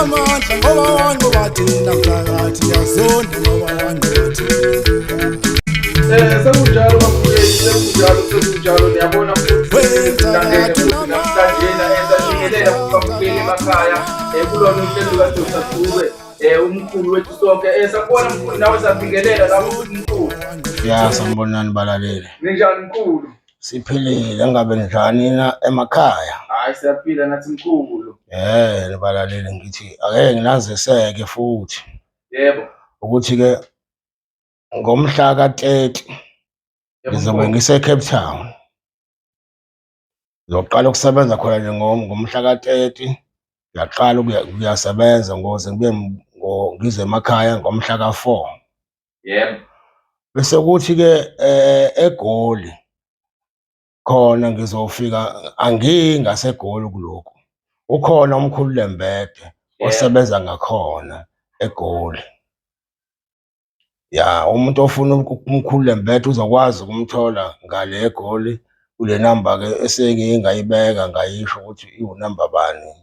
Unamandla ngoba wanqoba thina mphakathi yazonda ngoba wanqoba thina. Sekunjalo bafowethu, sekunjalo, sekunjalo, niyabona futhi sihlangene futhi namhlanjena esabingelela kubabukeli emakhaya kulona uhlelo lukaDr Dube, umkhulu wethu sonke. Sakubona mkhulu, nawe sabingelela lapho futhi mkhulu. Ya, sanibonani balaleli. Ninjani mkhulu? Siphilile, ngabe njani na emakhaya? Hayi, siyaphila nathi mkhulu. Balaleli, ngithi ake nginaziseke futhi. Yebo. Ukuthi ke ngomhla ka-30 ngizobe ngise Cape Town. Ngizoqala ukusebenza khona nje ngomhla ka-30, ngiyaqala ukuyasebenza ngoze ngibe ngize emakhaya ngomhla ka-4. Yebo. Bese kuthi ke eGoli khona ngizofika, angiyi ngaseGoli kulokhu. Ukhona umkhulu Lembede osebenza ngakhona eGoli. Ya, umuntu ofuna umkhulu Lembede uzokwazi ukumthola ngale eGoli kule namba ke esengike ngayibeka ngayisho ukuthi iwunamba bani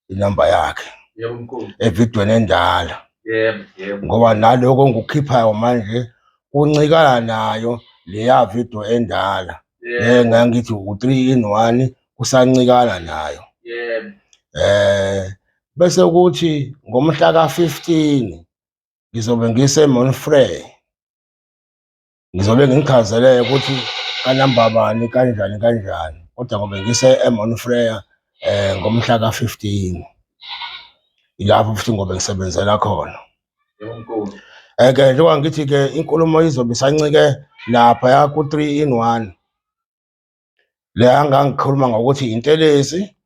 inamba yakhe. Yebo mkhulu. Evidweni endala. Yebo, yebo. Ngoba naloko engikukhiphayo manje kuncikana nayo leya video endala. Yebo. Ngangithi u-3 in 1 kusancikana nayo. Yebo. Bese kuthi ngomhla ka-15 ngizobe ngise Monfrey. Ngizobe ngichazele ukuthi kanamba bani kanjani kanjani, kodwa ngobe ngise eMonfrey ngomhla ka-15. Ilapho futhi ngobe ngisebenzela khona. Yebo mkhulu. Ke njengoba ngithi ke inkulumo izobe isancike lapha ya ku 3 in 1. Le ngangikhuluma ngokuthi intelezi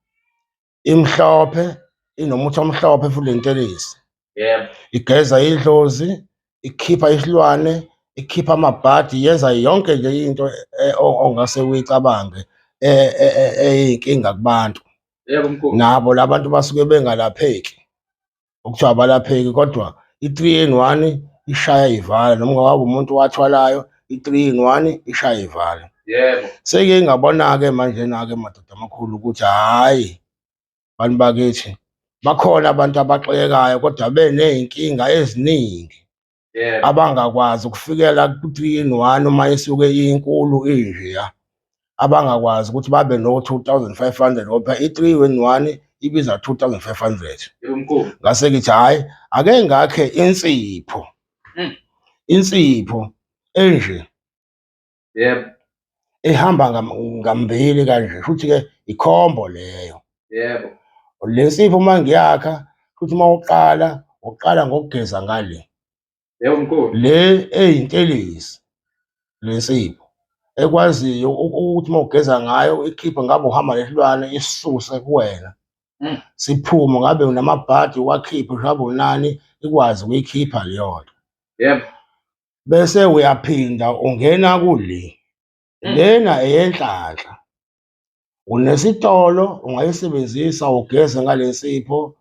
imhlophe, inomuthi omhlophe futhi lentelezi. Yebo. Igeza idlozi, ikhipha isilwane, ikhipha amabhadi, yenza yonke nje into ongase uyicabange eyinkinga kubantu. Yebo mkhulu. Nabo labantu basuke bengalapheki. Okuthiwa abalapheki, kodwa i-3 in 1 ishaya ivala, noma ungaba umuntu owathwalayo i-3 in 1 ishaya ivala. Yebo. Seke ngabona ke manje na ke madoda amakhulu ukuthi hayi bantu bakithi bakhona abantu abaxekekayo kodwa beneyinkinga eziningi. Yebo. Abangakwazi ukufikela ku-3 in 1 uma isuke inkulu injeya. Abangakwazi ukuthi babe no 2500 ngoba i-3 in 1 ibiza 2500. Yebo mkhulu. Ngase ngithi hayi ake ngakhe insipho. Insipho enje. Yebo. Ehamba ngambili kanje, futhi ke ikhombo leyo. Yebo. Le nsipho uma ngiyakha, futhi uma uqala, uqala ngokugeza ngale. Yebo mkhulu. Le eyintelezi le nsipho ekwaziyo ukuthi uma ugeza ngayo ikhiphe, ngabe uhamba nesilwane isisuse kuwena. Siphume, ngabe unamabhadi uwakhiphe, ngabe unani, ikwazi ukuyikhipha leyo nto. Yebo. Bese uyaphinda ungena kule. Lena eyenhlanhla. Unesitolo ungayisebenzisa ugeze ngale nsipho,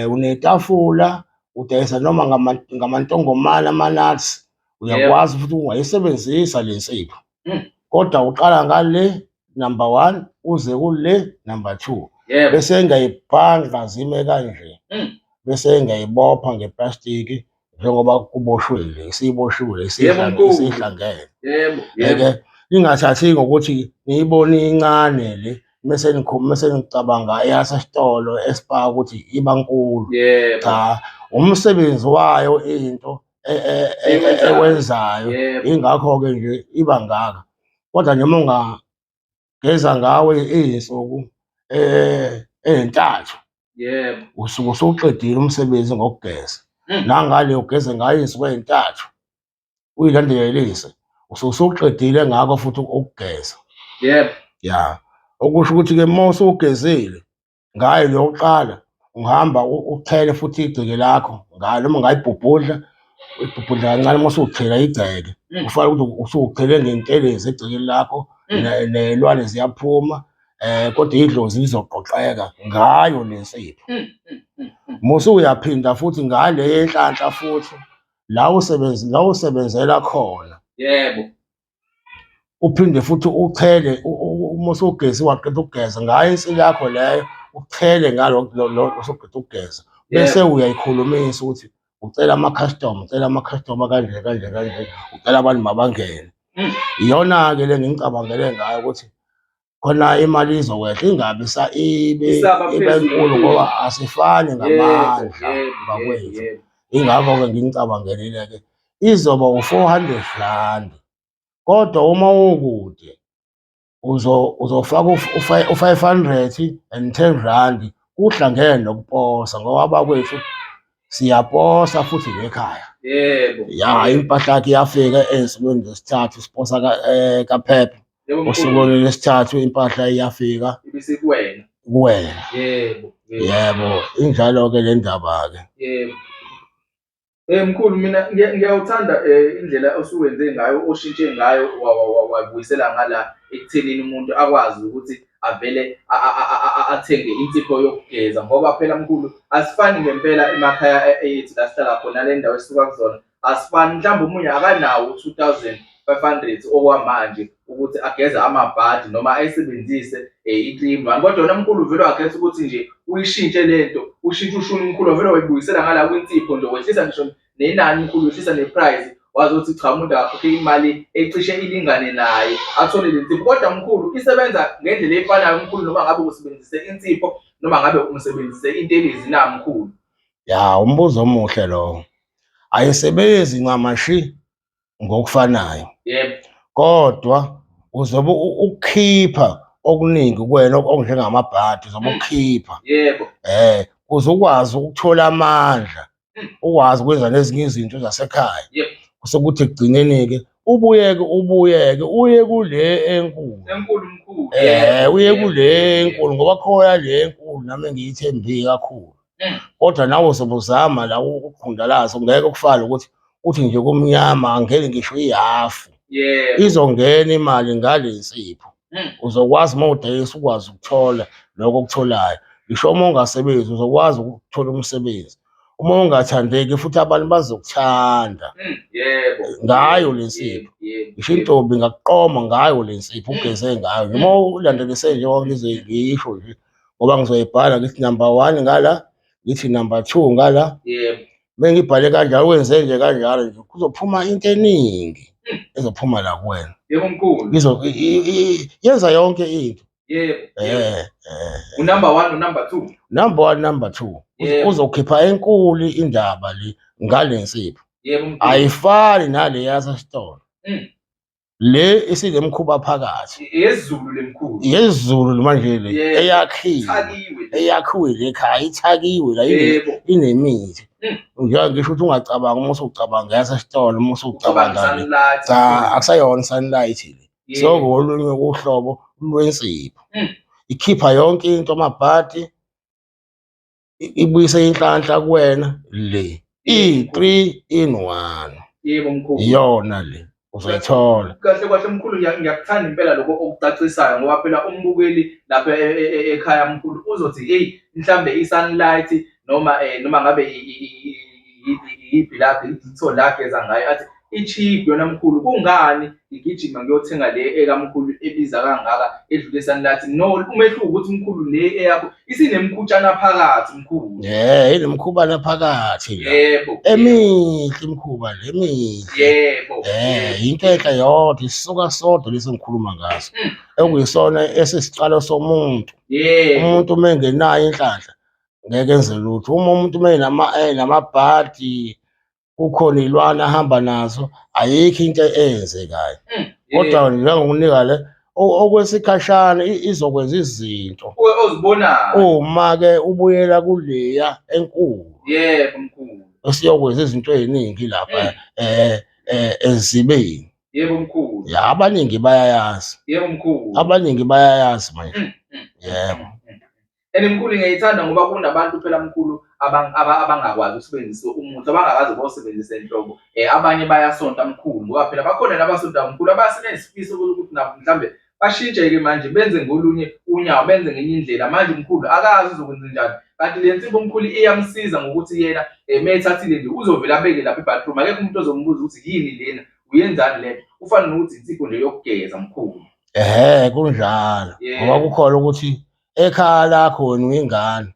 unetafula udayisa noma ngamantongomane ama-nuts, uyakwazi futhi ungayisebenzisa le nsipho. Kodwa uqala ngale number 1 uze kule number 2. Yebo. Bese ngiyayibhanga zime kanje. Bese ngiyayibopha ngeplastiki njengoba kuboshwe le, isiboshiwe, Yebo, mkhulu. isihlangene. Yebo, yebo. Eke ningathathi ngokuthi niyibone incane le mese nikhuluma, mese nicabanga eyasesitolo eSpar ukuthi iba nkulu. Yebo. Cha, umsebenzi wayo into Ewenzayo. ewenzayo. Yebo. Ingakho ke nje iba ngaka. Kodwa noma ungageza ngawe izinsuku ezintathu. Yebo. Usuke usuqedile umsebenzi ngokugeza. Nangale ugeze ngayo izinsuku ezintathu. Uyilandelelise. Usuke usuqedile ngakho futhi ukugeza. Yebo. Ya. Okusho ukuthi ke uma usugezile ngayo lokuqala ungahamba uthele futhi igceke lakho ngayo, noma ungayibhubhudla, uyibhubhudla kancane uma usuthela igceke. Kufanele ukuthi usuchele ngentelezi egcekeni lakho, nelwane ziyaphuma, kodwa idlozi lizoqoqeka ngayo le nsipho. Musu uyaphinda futhi ngale yenhlanhla futhi la usebenzela khona. Yebo. Uphinde futhi uchele uma usugezi waqeda ukugeza ngayo insila yakho leyo uchele ngalo lo usuqeda ukugeza bese uyayikhulumisa ukuthi ucela ama-customer, ucela ama-customer kanje kanje kanje, ucela abantu mabangene. Iyona-ke le ngicabangele ngayo ukuthi khona imali izokwehla ingabi sa ibe Isaba ibe phezulu. nkulu ngoba asifani Yebo, ngamandla yebo, bakwethu. yebo. Ingakho-ke nginicabangelile-ke izoba u-400 rand kodwa uma ukude uzofaka u-510 rand kuhlangene nokuposa ngoba abakwethu siyaposa futhi nekhaya. Yebo. Ya, impahla yakhe iyafika ezinsukwini zesithathu siposa kaphepha. Yebo mkhulu. Osukwini lwesithathu impahla iyafika Ibisikuwena. kuwena. Yebo. Yebo. Yebo, injalo-ke le ndaba-ke. Yebo. Mkhulu mina ngiyawuthanda indlela osuwenze ngayo, oshintshe ngayo wabuyisela ngala ekuthenini umuntu akwazi ukuthi avele athenge insipho yokugeza ngoba phela mkhulu asifani ngempela emakhaya ethu la sihlala khona le ndawo esisuka kuzona asifani. Mhlawumbe omunye akanawo u-2,500 okwamanje ukuthi ageze amabhadi noma ayisebenzise i-clean one, kodwa wena mkhulu uvele wakhetha ukuthi nje uyishintshe lento, ushintshe ushuni mkhulu, wavele wayibuyisela ngala kwinsipho nje, wehlisa ngisho nenani mkhulu, wehlisa ne-price, wazi ukuthi cha umuntu akakhokhe imali ecishe ilingane naye athole le nsipho. Kodwa mkhulu isebenza ngendlela efanayo mkhulu, noma ngabe usebenzise insipho noma ngabe usebenzise intelezi na mkhulu? Ya, umbuzo omuhle lowo. Ayisebenzi ncamashi ngokufanayo. Yebo. Kodwa uzobe ukukhipha okuningi kuwena okunjengamabhadi uzobe ukukhipha. Yebo. Kuze ukwazi ukuthola amandla, ukwazi ukwenza nezinye izinto zasekhaya. Yebo. Kusekuthi ekugcineni-ke ubuyeke ubuyeke uye kule enkulu. Enkulu mkhulu. Uye Yebo, kule yebo. enkulu ngoba khona le enkulu nami engiyithembi kakhulu. Kodwa nawe uzobe uzama la ukuqhundalaza, ngeke kufane ukuthi uthi nje kumnyama angeni ngisho ihafu. Yebo. Izongena imali ngale nsipho. Uzokwazi uma udayisa ukwazi ukuthola lokho okutholayo. Ngisho uma ungasebenzi uzokwazi ukuthola umsebenzi. Uma ungathandeki futhi abantu bazokuthanda. Yebo. Ngayo le nsipho. Yebo, Ngisho intombi ingakuqoma ngayo le nsipho ugeze ngayo. Noma ulandelise nje konke ngizoyisho nje ngoba ngizoyibhala ngithi number 1 ngala, ngithi number 2 ngala. Yebo. Bengibhale kanjalo, wenze nje kanjalo nje kuzophuma into eningi ezophuma la kuwena. Yebo mkhulu. Yenza yonke into. Yebo. Unumber 1, unumber 2. Number 1, number 2. Yebo. Uzokhipha enkulu indaba le ngale nsipho. Yebo mkhulu. Ayifani nale yasesitolo. Le isinemkhuba phakathi. Yezulu lemkhulu. Yezulu manje le Yebo. eyakhiwe. Ithakiwe. Eyakhiwe le ekhaya ithakiwe la Yebo. inemithi. Njengoba ngisho ukuthi ungacabanga uma usucabanga yasesitolo, uma usucabanga Ucabanga le. Sunlight. Cha, akusayona Sunlight le. Yebo. Sekuwolunye uhlobo lwensipho. Ikhipha yonke into amabhadi, ibuyise inhlanhla kuwena le. I-3 in 1. Yebo mkhulu. Iyona le uzoyithola. Kahle kahle mkhulu, ngiyakuthanda impela lokho okucacisayo ngoba phela umbukeli lapha ekhaya mkhulu uzothi hey mhlambe i-Sunlight noma ngabe iyiphi lakhe i-Dettol lakhe eza ngayo athi i-cheap yona mkhulu, kungani ngigijima ngiyothenga le ekamkhulu ebiza kangaka edlule i-Sunlight? No, umehluko ukuthi mkhulu le eyakho isinemkhutshana phakathi mkhulu. Inemkhubana phakathi la. Yebo. Emihle imikhuba le, emihle. Yebo. Into enhle yodwa isisuka sodwa lesi engikhuluma ngaso. Okuyisona esisiqalo somuntu. Yebo. Umuntu uma engenayo inhlanhla ngeke enze lutho. Uma umuntu uma enamabhadi kukhona iy'lwane ahamba nazo, ayikho into eyenzekayo. Kodwa njengokunika le okwesikhashana izokwenza izinto Ozibonayo. Uma-ke ubuyela kuleya enkulu. Yebo mkhulu. Esiyokwenza izinto ey'ningi lapha ezibeni. Yebo mkhulu. Ya, abaningi bayayazi. Yebo mkhulu. Abaningi bayayazi manje. Yebo. And mkhulu ngiyayithanda ngoba kunabantu phela mkhulu abangakwazi ukusebenzisa umuthi, abangakaze bawusebenzise nhlobo. Abanye bayasonta mkhulu ngoba phela bakhona nabasonta mkhulu abasenesifiso ukuthi nabo mhlambe bashintshe-ke manje benze ngolunye unyawo, benze ngenye indlela. Manje mkhulu akazi uzokwenza njani. Kanti le nsipho mkhulu iyamsiza ngokuthi yena uma ethathile nje uzovele abeke lapha e-bathroom, akekho umuntu ozombuza ukuthi yini lena. Uyenzani le nto? Kufana nokuthi insipho nje yokugeza mkhulu. Ehhe kunjalo. Ngoba kukhona ukuthi ekhaya lakho wena uyingane.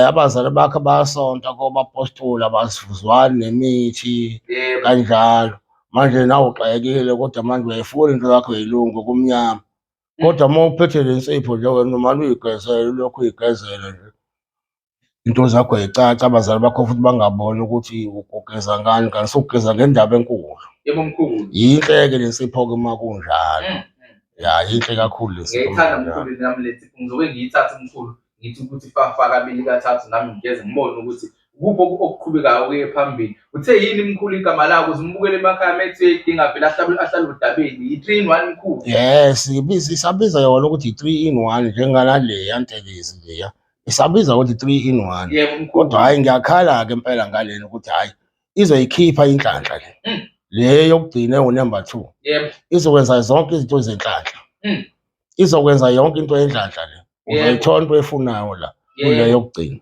Abazali bakho bayasonta kobapostoli abasivuzwani nemithi kanjalo. Manje nawe uxakekile kodwa manje uyayifuna into yakho yilungu kumnyama. Kodwa uma uphethe le nsipho nje wena umane uyigezele ulokhu uyigezele nje. Into zakho yicaca abazali bakho futhi bangaboni ukuthi ugeza ngani kanti sukugeza ngendaba enkulu. Yebo mkhulu. Yinhle-ke le nsipho-ke uma kunjalo. Ya yinhle kakhulu le nsipho. Ngiyayithanda mkhulu nami le nsipho ngizoke ngiyithathe mkhulu ngithi ukuthi fafa kabili kathathu nami ngigeze ngibone ukuthi kuphi okuqhubekayo kuye phambili. Uthe yini mkhulu igama lakho uze umbukele emakhaya methi uyayidinga vele ahlale ahlale odabeni yi-3 in 1 mkhulu. Yes, ibiza isabiza yona ukuthi i-3 in 1 njengalaleya ntelezi leya. Isabiza ukuthi 3 in 1. Yebo mkhulu. Kodwa hhayi ngiyakhala-ke impela ngalena ukuthi hhayi izoyikhipha inhlanhla le. Le yokugcina engu-number 2. Yebo. Izokwenza zonke izinto zenhlanhla. Izokwenza yonke into yenhlanhla le. Uzoyithola into oyifunayo la kule yokugcina.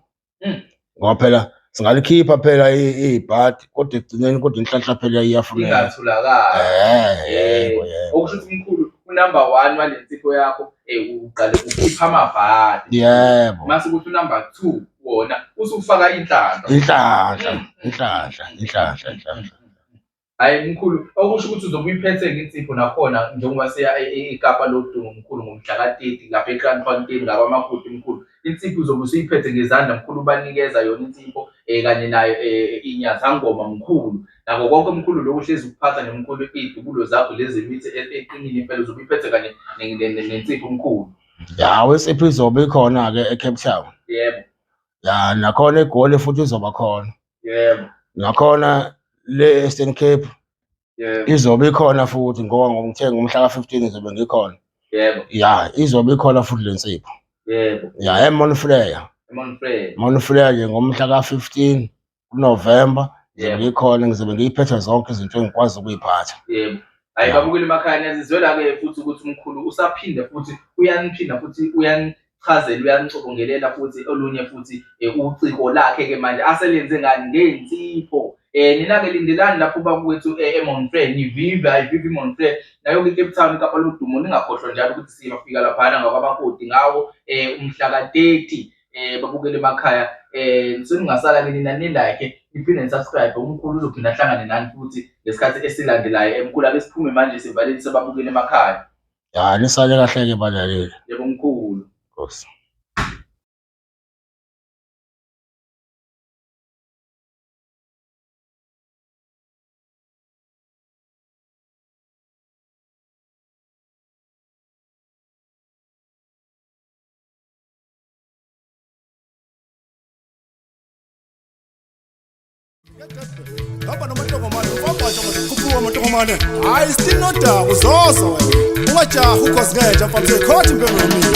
Ngoba phela singalikhipha phela ibhadi kodwa ekugcineni kodwa inhlanhla phela iyafuneka. Ingatholakali. Yebo yebo. Okusho ukuthi mkhulu unumber 1 wale nsipho yakho uqale ukhipha amabhadi. Yebo. Mase kuthi unumber 2 wona usufaka inhlanhla. Inhlanhla, inhlanhla, inhlanhla, inhlanhla. Hayi mkhulu, okusho ukuthi uzobe uyiphethe ngensipho nakhona njengoba siya eKapa lodumo mkhulu ngomhla ka-30 lapha eKraaifontein ngakwaMakuti mkhulu. Insipho uzobe usuyiphethe ngezandla mkhulu ubanikeza yona insipho kanye nayo inyazangoma mkhulu. Nako konke mkhulu lokhu hlezi ukuphatha nemkhulu iy'dukulo zakho lezi mithi eqinile impela uzobe uyiphethe kanye nensipho mkhulu. Ya, insipho izobe ikhona-ke eCape Town. Yebo. Ya, nakhona eGoli futhi izoba khona. Yebo. Nakhona le Eastern Cape. Yebo. Izobe ikhona futhi ngoba ngomthenga ngomhla ka-15 ngizobe ngikhona. Yebo. Ya, izobe ikhona futhi le nsipho. Yebo. Ya, eMount Frere. eMount Frere. Mount Frere nje ngomhla ka-15 kuNovember ngizobe ngikhona ngizobe ngiyiphethe zonke izinto engikwazi ukuyiphatha. Yebo. Hayi babukeli emakhaya niyazizwela-ke futhi ukuthi umkhulu usaphinde futhi uyaniphinda futhi uyanichazela uyanicubungelela futhi olunye futhi uciko lakhe-ke manje aselenze ngani ngey'nsipho. Nina-ke lindelani lapho bakwethu eMount Frere nivive ayivive iMount Frere nayo-ke iCape Town iKapa lodumo ningakhohlwa njalo ukuthi siyafika laphana ngakwamakoti ngawo umhla ka-30 babukele emakhaya seningasala ke nina ni-like niphinde ni-subscribe umkhulu uzophinda ahlangane nani futhi ngesikhathi esilandelayo. Mkhulu ake siphume manje sivalelise babukele emakhaya. Ya nisale kahle-ke balaleli. Yebo mkhulu. Nkosi. Hamba nomantongomane ufabhatsha khuphuka amantongomane. Hayi still nodaba uzoza wena. Ungajahi ukhozi ngenja mfana uzoyikhotha impembe yomile.